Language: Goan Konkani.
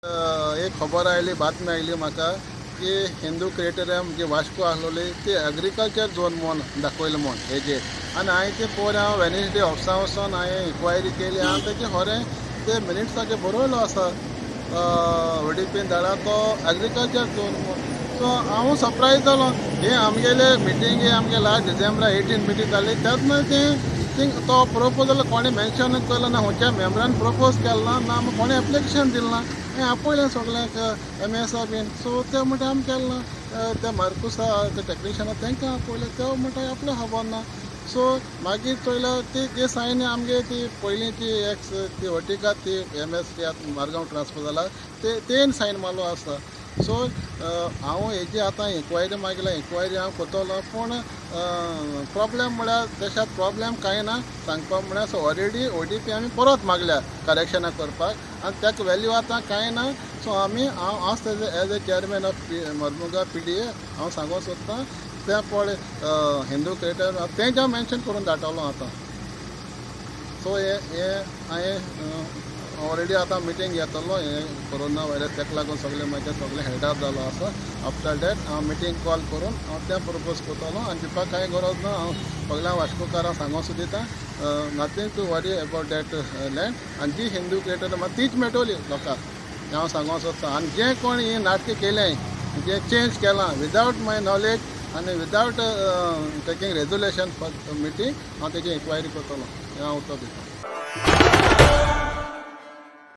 एक खबर आयली, बातमी आयली म्हाका की हिंदू क्रिएटरियम जी वास्को आसलोली ती एग्रीकल्चर झोन म्हूण दाखयलें म्हूण हेजेर. आनी हांवें ते पयर हांव वेनसडे ऑफिसा वचोन हांवें इन्क्वायरी केली आनी तेजे खरें ते मिनिट्साचेर बरयलो आसा ओडीपीन धाडा तो एग्रीकल्चर झोन म्हूण. सो हांव सरप्रायज जालो. हे आमगेले मिटींग आमगे लास्ट डिसेंबरा 18 मिटींग जाली तेन्ना तें तो प्रपोजल कोणें मेन्शन केलो ना, खंयच्या मेम्बरान प्रपोज केलो ना, ना कोणें एप्लिकेशन दिलें ना. हांवें आपयलें सगळ्यांक एम एसा बीन. सो ते म्हणटा आमी केलें ना. ते मार्कुसा ते टॅक्निशियना तांकां आपयलें, ते म्हणटा आपलें खबर ना. सो मागीर चोयल्यार ती जे सायन आमगे ती पयलीं ती एक्स ती वर्टिका ती एम एस टी आतां मारगांव ट्रान्सफर जाला ते तेन सायन मारलो आसा. सो हांव हेजी आतां इन्क्वायरी मागल्या, इन्क्वायरी हांव करतलो. पूण प्रोब्लेम म्हळ्यार तशें प्रोब्लेम कांय ना सांगपाक म्हळ्यार. सो ऑलरेडी ओडीपी आमी परत मागल्या करेक्शनां करपाक आनी ताका वेल्यू आतां कांय ना. सो आमी हांव as a chairman of Mormugao PDA हांव सांगूंक सोदतां तें पळय हिंदू क्रिएटर तें हांव मेन्शन करून धाडटलो आतां. सो हें हांवें ऑलरेडी आतां मिटींग घेतलो. हें कोरोना व्हायरस ताका लागून सगळें म्हाजें सगळें हेल्ड अप जालो आसा. आफ्टर that हांव मिटींग कॉल करून हांव तें प्रपोज करतलो आनी भिवपाक कांय गरज ना. हांव सगळ्या वास्कोकारांक सांगूंक सुद्दां nothing to worry about that land. आनी जी हिंदू क्रिएटर म्हाका तीच मेळटली लोकांक हें हांव सांगूंक सोदतां. आनी जें कोण हें नाटकां केलें जें चेंज केलां विदावट माय नॉलेज आनी without taking resolution for meeting हांव तेजी इन्क्वायरी करतलो हें हांव उतर दितां.